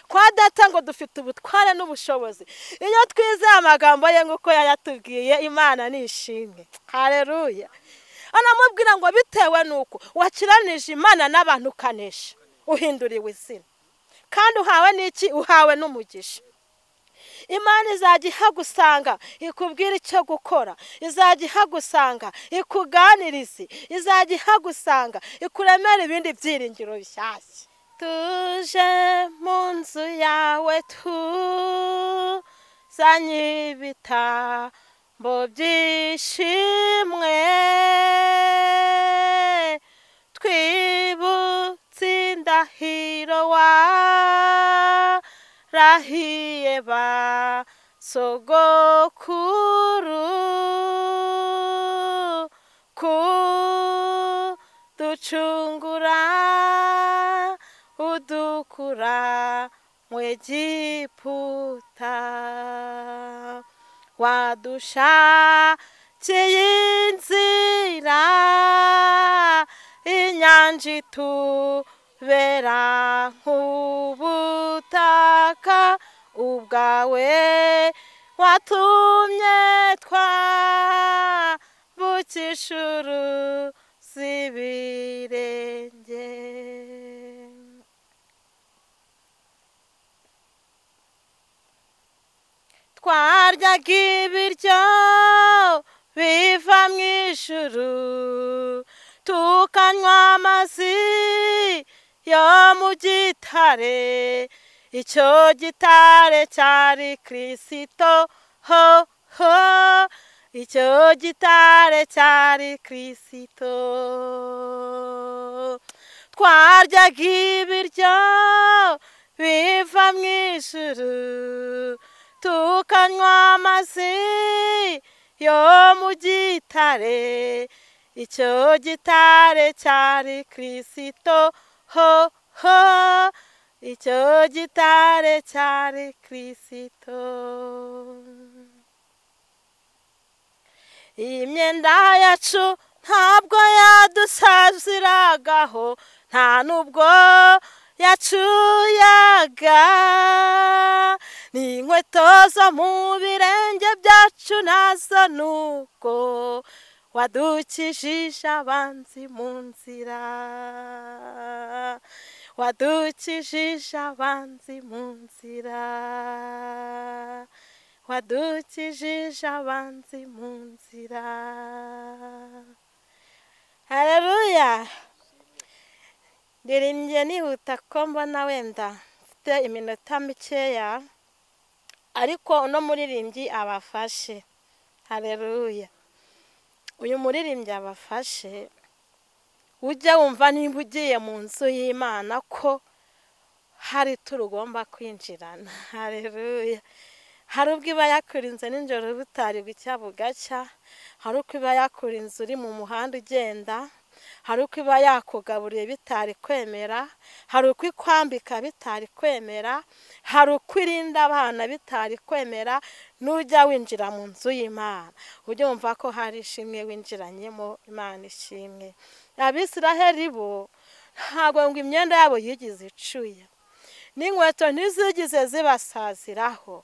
Kwa data ngo dufite ubutware n'ubushobozi. Iyo twizeye amagambo ye nk'uko yayatubwiye, Imana nishimwe. Haleluya. Anamubwira ngo bitewe nuko wakiranije Imana n'abantu ukanesha, uhinduriwe izina, kandi uhawe n'iki? Uhawe n'umugisha. Imana izajya ihagusanga ikubwira icyo gukora, izajya ihagusanga ikuganirize, izajya ihagusanga ikuremera ibindi byiringiro bishyashya. Tuje mu nzu yawe tuzanye ibitambo by'ishimwe, twibutse indahiro warahiye ba sogokuru, kuducungura udukura mu Egiputa, wadushakiye inzira inyanja itubera nk'ubutaka, ubwawe watumye twambukisha uruzi ibirenge. Twaryaga ibiryo biva mu ijuru, tukanywa amazi yo mu gitare, icyo gitare cyari Kristo, ho ho, icyo gitare cyari Kristo. Twaryaga ibiryo biva mu ijuru, tukanywa amazi yo mu gitare, icyo gitare cyari Kristo, ho ho, icyo gitare cyari Kristo. Iyi myenda yacu ntabwo yadusaziragaho, nta nubwo yacuyaga, n'inkweto zo mu birenge byacu nazo nuko wadukijije abanzi mu nzira, wadukijije abanzi mu nzira, wadukijije abanzi mu nzira. Haleluya. Ndirimbye nihuta ko mbona wenda mfite iminota mikeya, ariko uno muririmbyi abafashe. Haleluya. Uyu muririmbyi abafashe, ujya wumva nimba ugiye mu nzu y'Imana ko hari turugomba kwinjirana. Haleluya. Hari ubwo iba yakurinze nijoro butari gucya bugacya, hari uko iba yakurinze uri mu muhanda ugenda, hari uko iba yakugaburiye bitari kwemera, hari uko ikwambika bitari kwemera, hari uko irinda abana bitari kwemera. Nujya winjira mu nzu y'Imana ujye wumva ko hari ishimwe winjiranyemo. Imana ishimwe. Abisiraheli bo ntabwo ngo imyenda yabo yigize icuya, n'inkweto ntizigize zibasaziraho,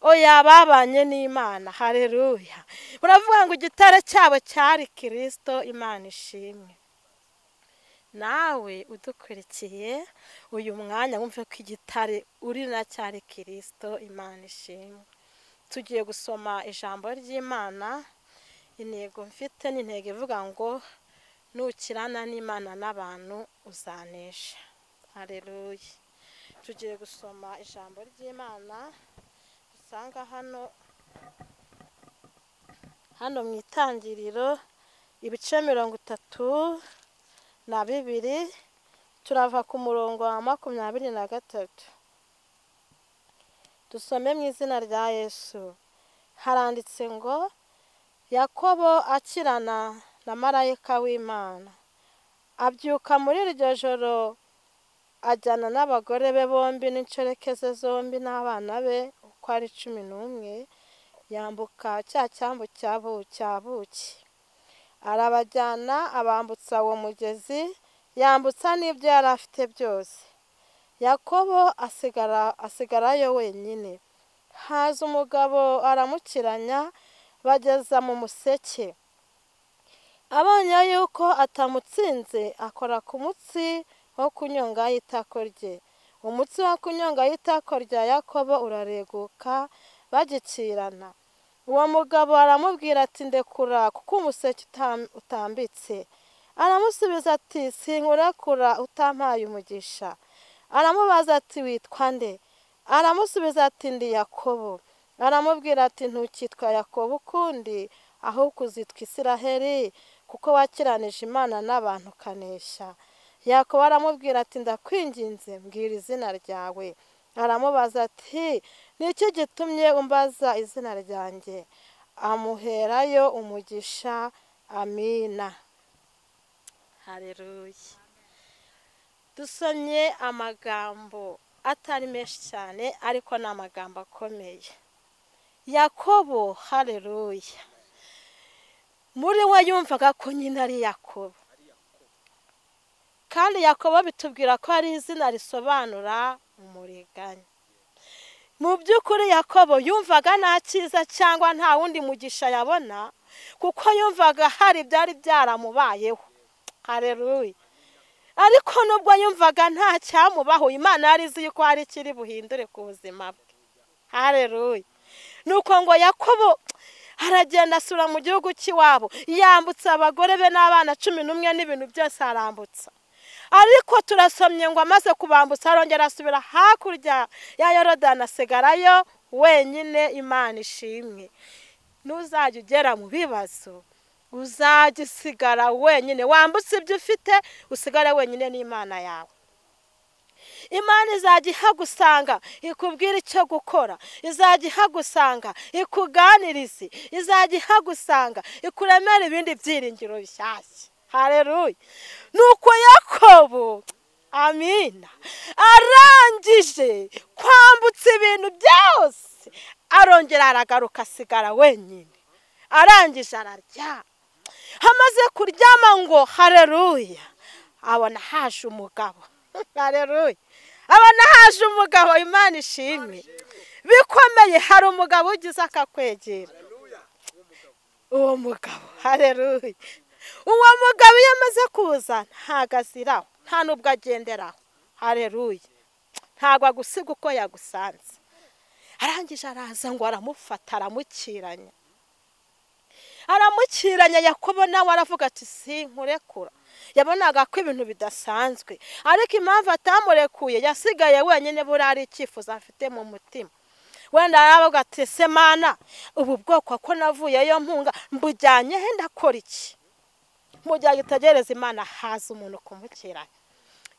oya, babanye n'Imana. Haleluya. Baravuga ngo igitare cyabo cyari Kristo. Imana ishimwe. Nawe udukurikiye uyu mwanya wumve ko igitare uri na cyari Kristo. Imana ishimwe. Tugiye gusoma ijambo ry'Imana. Intego mfite ni intego ivuga ngo nukirana n'Imana n'abantu uzanesha. Haleluya. Tugiye gusoma ijambo ry'Imana usanga hano mu itangiriro ibice 32, turava ku murongo wa 23. Dusome mu izina rya Yesu. Haranditse ngo Yakobo akirana na marayika w'Imana, abyuka muri iryo joro ajyana n'abagore be bombi n'inshoreke ze zombi n'abana be uko ari 11, yambuka cya cyambu cya buki, arabajyana abambutsa uwo mugezi, yambutsa n'ibyo yari afite byose. Yakobo asigarayo wenyine. Haza umugabo aramukiranya, bageza mu museke. Abonye yuko atamutsinze, akora ku mutsi wo kunyonga y'itako rye. Umutsi wo kunyonga y'itako rya Yakobo urareguka, bagikirana. Uwo mugabo aramubwira ati ndekura kuko umuseke utambitse. Aramusubiza ati sinkurekura utampaye umugisha. Aramubaza ati witwa nde? Aramusubiza ati ndi Yakobo. Aramubwira ati ntukitwa Yakobo ukundi, ahubwo uzitwa Isiraheli, kuko wakiranije Imana n'abantu ukanesha. Yakobo aramubwira ati ndakwinginze mbwira izina ryawe. Aramubaza ati ni iki gitumye umbaza izina ryanjye? Amuherayo umugisha. Amina. Haleluya. Dusomye amagambo atari menshi cyane, ariko ni amagambo akomeye. Yakobo, haleluya, muri we yumvaga ko nyine ari Yakobo. Kandi Yakobo bitubwira ko ari izina risobanura umuriganya. Mu by'ukuri Yakobo yumvaga nta cyiza cyangwa nta wundi mugisha yabona, kuko yumvaga hari byari byaramubayeho. Haleluya. Ariko nubwo yumvaga nta cyamubaho, Imana yari izi yuko hari ikiri buhindure ku buzima bwe. Haleluya. Nuko ngo Yakobo aragenda asura mu gihugu cy'iwabo, yambutsa abagore be n'abana 11 n'ibintu byose arambutsa. Ariko turasomye ngo amaze kubambutsa arongera asubira hakurya ya Yorodani, asigarayo wenyine. Imana ishimwe. Nuzajya ugera mu bibazo, uzajya usigara wenyine, wambutse ibyo ufite, usigare wenyine n'Imana yawe. Imana izajya ihagusanga ikubwira icyo gukora, izajya ihagusanga ikuganirize, izajya ihagusanga ikuremera ibindi byiringiro bishyashya. Haleluya. Nuko Yakobo, amina, arangije kwambutsa ibintu byose, arongera aragaruka asigara wenyine. Arangije araryama. Amaze kuryama ngo haleluya, abona haje umugabo. Haleluya. Abona haje umugabo. Imana ishimwe. Bikomeye, hari umugabo ugize akakwegera. Uwo mugabo, haleluya. Uwo mugabo iyo amaze kuza ntago aziraho, nta nubwo agenderaho. Haleluya. Ntago agusiga uko yagusanze. Arangije araza ngo aramufata, aramukiranya. Aramukiranya. Yakobo nawe aravuga ati sinkurekura. Yabonaga ko ibintu bidasanzwe, ariko impamvu atamurekuye, yasigaye wenyine, buriya ari icyifuzo afite mu mutima. Wenda aravuga ati se Mana, ubu bwoko ko navuyeyo mpunga mbujyanye he, ndakora iki? Mu gihe agitegereza Imana, haza umuntu kumukiranya.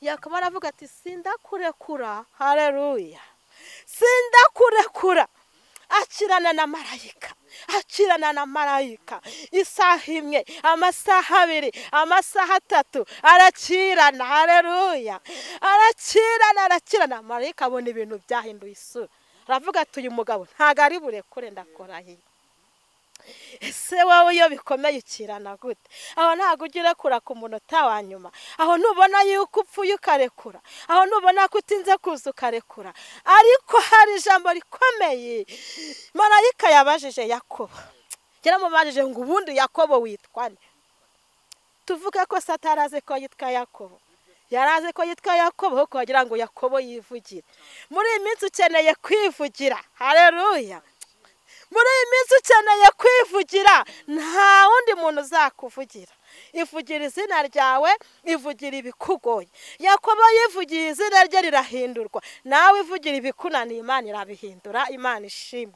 Yakobo aravuga ati sindakurekura. Haleluya. Sindakurekura. Akirana na marayika, akirana na marayika isaha imwe, amasaha abiri, amasaha atatu, arakirana. Haleluya. Arakirana, arakirana. Marayika abona ibintu byahinduye isura, aravuga ati uyu mugabo ntago ari burekure, ndakorahiye. Ese wowe iyo bikomeye ukirana gute? Aho ntago ujya urekura ku munota wa nyuma. Aho nubona yuko upfuye ukarekura, aho nubona ko utinze kuza ukarekura. Ariko hari ijambo rikomeye marayika yabajije Yakobo. Yaramubajije ngo ubundi Yakobo witwa nde? Tuvuge ko Satani azi ko yitwa Yakobo. Yarazi ko yitwa Yakobo kuko wagira ngo Yakobo yivugire. Muri iyi minsi ukeneye kwivugira. Haleluya. Muri iyi minsi ukeneye kwivugira, nta wundi muntu uzakuvugira. Ivugira izina ryawe, ivugira ibikugoye. Yakobo yivugiye izina rye rirahindurwa, nawe ivugira ibikunaniye, Imana irabihindura. Imana ishimwe.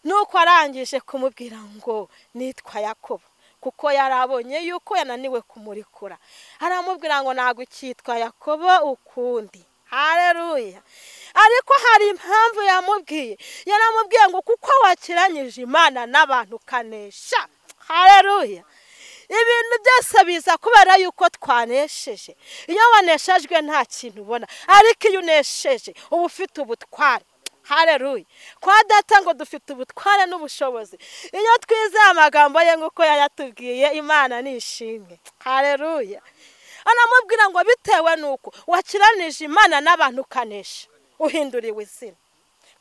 Nuko arangije kumubwira ngo nitwa Yakobo, kuko yarabonye yuko yananiwe kumurekura. Aramubwira ngo ntabwo ukitwa Yakobo ukundi. Haleluya. Ariko hari impamvu yamubwiye. Yaramubwiye ngo kuko wakiranyije Imana n'abantu ukanesha. Haleluya. Ibintu byose biza kubera yuko twanesheje. Iyo waneshejwe nta kintu ubona, ariko iyo unesheje uba ufite ubutware. Haleluya. Kwa data ngo dufite ubutware n'ubushobozi. Iyo twizeye amagambo ye nk'uko yayatubwiye, Imana nishimwe. Haleluya. Anamubwira ngo bitewe nuko wakiranije Imana n'abantu ukanesha, uhinduriwe izina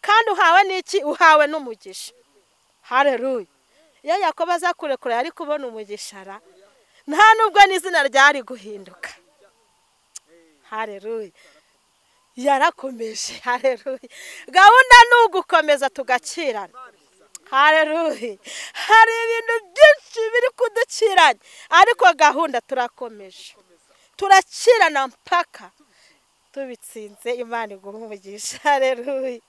kandi uhawe n'iki? Uhawe n'umugisha. Haleluya. Iyo Yakobo aza kurekura yari kubona umugisha ra, nta nubwo n'izina ryari guhinduka. Haleluya. Yarakomeje. Haleluya. Gahunda ni ugukomeza tugakirana. Haleluya. Hari ibintu byinshi biri kudukiranya, ariko gahunda turakomeje, turakirana mpaka tubitsinze. Imana iguhe umugisha. Haleluya.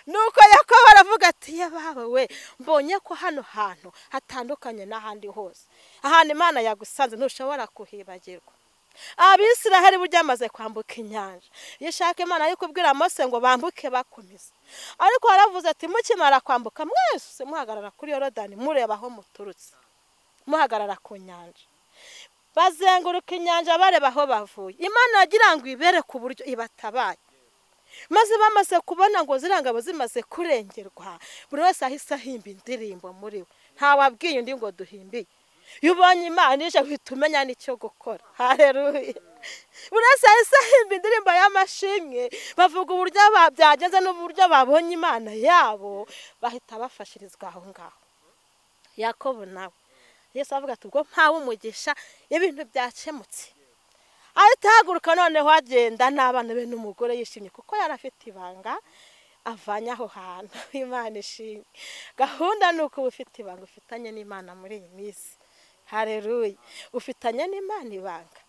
Nuko Yakobo aravuga ati yabawe we, mbonye ko hano hantu hatandukanye n'ahandi hose, ahantu Imana yagusanze ntushobora kuhibagirwa. Abisiraheli burya bamaze kwambuka inyanja, yishaka Imana yo kubwira Mose ngo bambuke bakomeza, ariko yaravuze ati mukimara kwambuka mwese muhagarara kuri Yorodani mureba aho muturutse, muhagarara ku nyanja. Bazenguruka inyanja bareba aho bavuye. Imana yagira ngo ibere ku buryo ibatabaye. Maze bamaze kubona ngo zirangabo zimaze kurengerwa, buri wese ahise ahimba indirimbo muri we, ntawabwiye undi ngo duhimbiye. Iyo ubonye Imana ije uhita umenya n'icyo gukora. Haleluya. Buri wese ahise ahimba indirimbo y'amashimwe, bavuga uburyo byagenze n'uburyo babonye Imana yabo, bahita bafashirizwa aho ngaho. Yakobo nawe Yesu avuga ati ubwo mpawe umugisha ibintu byakemutse. Ahita ahaguruka noneho agenda n'abana be n'umugore yishimye, kuko yari afite ibanga avanye aho hantu. Imana ishimwe. Gahunda ni uko ufite ibanga ufitanye n'Imana muri iyi minsi. Haleluya. Ufitanye n'Imana ibanga.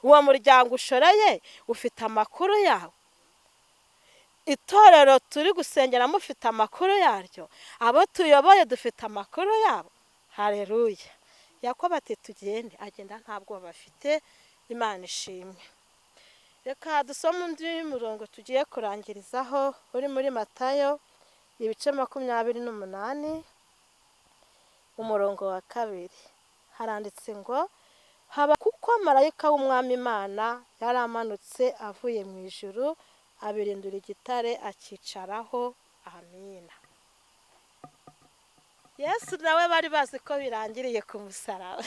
Uwo muryango ushoreye ufite amakuru yawe. Itorero turi gusengeramo ufite amakuru yaryo. Abo tuyoboye dufite amakuru yabo. Haleluya. Yakobo ati tugende, agenda nta bwoba afite. Imana ishimwe. Reka dusome undi murongo tugiye kurangirizaho uri muri Matayo ibice 28 umurongo wa 2. Haranditse ngo haba kuko marayika w'Umwami Imana yaramanutse avuye mu ijuru abirindura igitare akicaraho. Amina. Yesu nawe bari bazi ko birangiriye ku musaraba.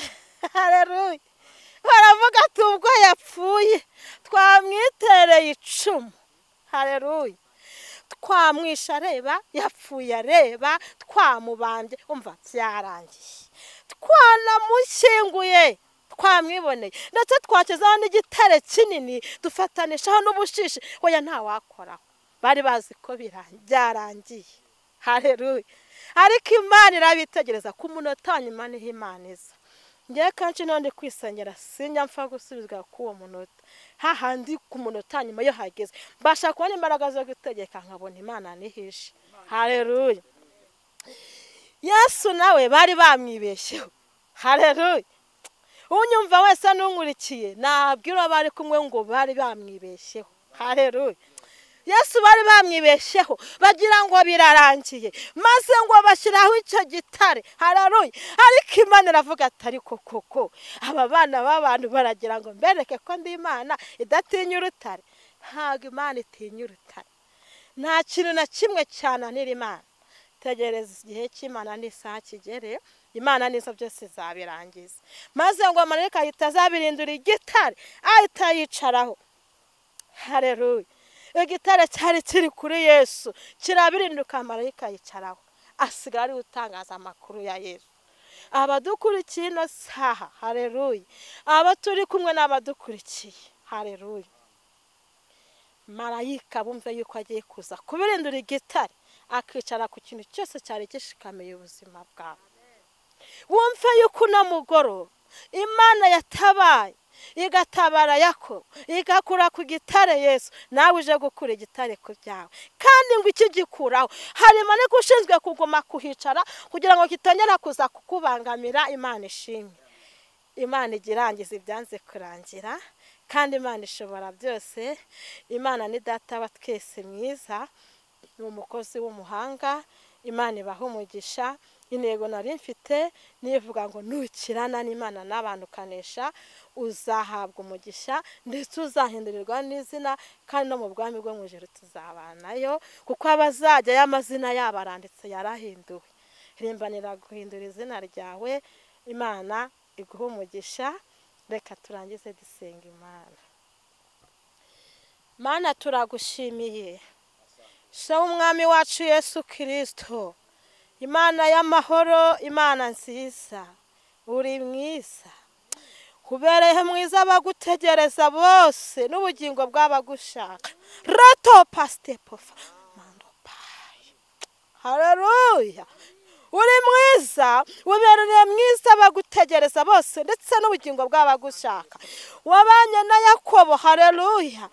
Haleluya. Baravuga ati ubwo yapfuye twamwitereye icumu. Haleluya. Twamwisha areba, yapfuye areba, twamubambye, umva byarangiye, twanamushyinguye, twamwiboneye, ndetse twakezaho n'igitare kinini dufatanishaho n'ubushishi, oya ntawakoraho. Bari bazi ko byarangiye. Haleluya. Ariko Imana irabitegereza ku munota nyuma niho Imana iza. Ngiye kenshi none kwisengera sinjya mfa gusubizwa k'uwo munota, hahandi ku munota nyuma yo hageze mbasha kubona imbaraga zo gutegeka nkabona Imana nihishe. Haleluya. Yesu nawe bari bamwibeshyeho. Haleluya. Unyumva wese n'unkurikiye nabwira bari kumwe ngo bari bamwibeshyeho. Haleluya. Yesu bari bamwibeshyeho bagira ngo birarangiye, maze ngo bashyiraho icyo gitare. Haleluya. Ariko Imana iravuga ati ariko koko aba bana b'abantu baragira ngo mbereke ko ndi Imana idatinya urutare. Ntabwo Imana itinya urutare, nta kintu na kimwe cyananira Imana. Tegereza igihe cy'Imana n'isaha kigere, Imana nizo byose izabirangiza. Maze ngo marayika ahita azabirindura igitare ahita yicaraho. Haleluya. Igitare cyari kiri kuri Yesu kirabirinduka, marayika yicaraho, asigara ari gutangaza amakuru ya Yesu. Abadukurikiye ino saha, haleluya, abo turi kumwe n'abadukurikiye, haleluya, marayika bumve yuko agiye kuza kubirindura igitare akicara ku kintu cyose cyari gishikamiye ubuzima bwawe. Wumve yuko uno mugoroba Imana yatabaye igatabara Yakobo igakura ku gitare Yesu, nawe uje gukura igitare ku byawe, kandi ngo ikigikuraho hari marayika ushinzwe kuguma kuhicara kugira ngo kitongera kuza kukubangamira. Imana ishimwe. Imana igirangiza ibyanze kurangira, kandi Imana ishobora byose. Imana ni data wa twese mwiza, ni umukozi w'umuhanga. Imana ibaha umugisha. Intego nari mfite nivuga ngo nukirana n'Imana n'abantu ukanesha, uzahabwa umugisha ndetse uzahindurirwa n'izina, kandi no mu bwami bwo mu ijuru tuzabanayo, kuko abazajya y'amazina yabo aranditse yarahinduwe. Rimbanira guhindura izina ryawe. Imana iguhe umugisha. Reka turangize dusenga Imana. Mana turagushimiye, so umwami wacu Yesu Kristo, Imana y'amahoro, Imana nziza, uri mwiza, ubereye mwiza abagutegereza bose n'ubugingo bw'abagushaka. Rato pastepofa mando pai. Haleluya. Uri mwiza, ubereye mwiza abagutegereza bose ndetse n'ubugingo bw'abagushaka. Wabanye na Yakobo, haleluya,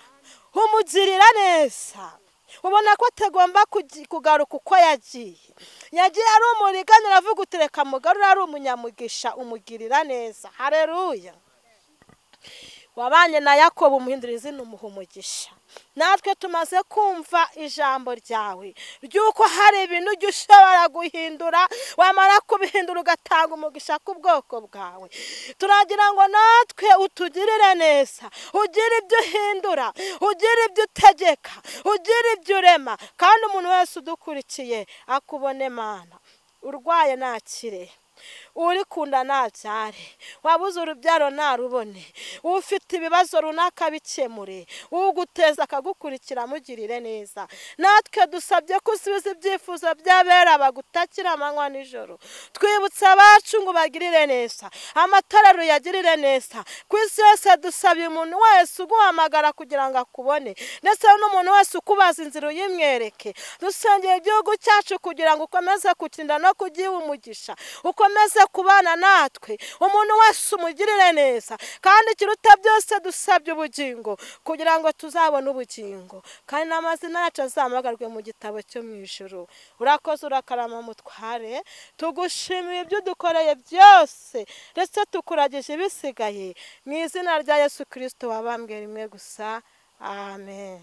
umugirira neza. Ubona ko atagomba kugaruka uko yagiye. Yagiye ari umuriganya, aravuga uti reka mugarure, ari umunyamugisha, umugirira neza. Haleluya. Wabanye na Yakobo umuhindura izina, umuha umugisha. Natwe tumaze kumva ijambo ryawe ry'uko hari ibintu ujya ushobora guhindura, wamara kubihindura ugatanga umugisha ku bwoko bwawe. Turagira ngo natwe utugirire neza, ugire ibyo uhindura, ugire ibyo utegeka, ugire ibyo urema, kandi umuntu wese udukurikiye akubone Mana. Urwaye nakire, uri kunda nabyare, wabuze urubyaro narubone, ufite ibibazo runaka bikemure, uguteza akagukurikira mugirire neza. Natwe dusabye ko usubiza ibyifuzo by'abera bagutakira amanywa nijoro. Twibutse abacu ngo bagirire neza, amatorero yagirire neza. Ku isi yose dusabye umuntu wese uguhamagara kugira ngo akubone, ndetse n'umuntu wese ukubaza inzira uyimwereke. Dusengeye igihugu cyacu kugira ngo ukomeze kukinda no kugiha umugisha, ukomeze kubana natwe, umuntu wese umugirire neza. Kandi ikiruta byose dusabye ubugingo kugira ngo tuzabone ubugingo, kandi n'amazina yacu azahamagarwe mu gitabo cyo mu ijuru. Urakoze, urakarama mutware, tugushimiye ibyo udukoreye byose, ndetse tukuragije ibisigaye mu izina rya Yesu Kristo wabambwe rimwe gusa. Amen.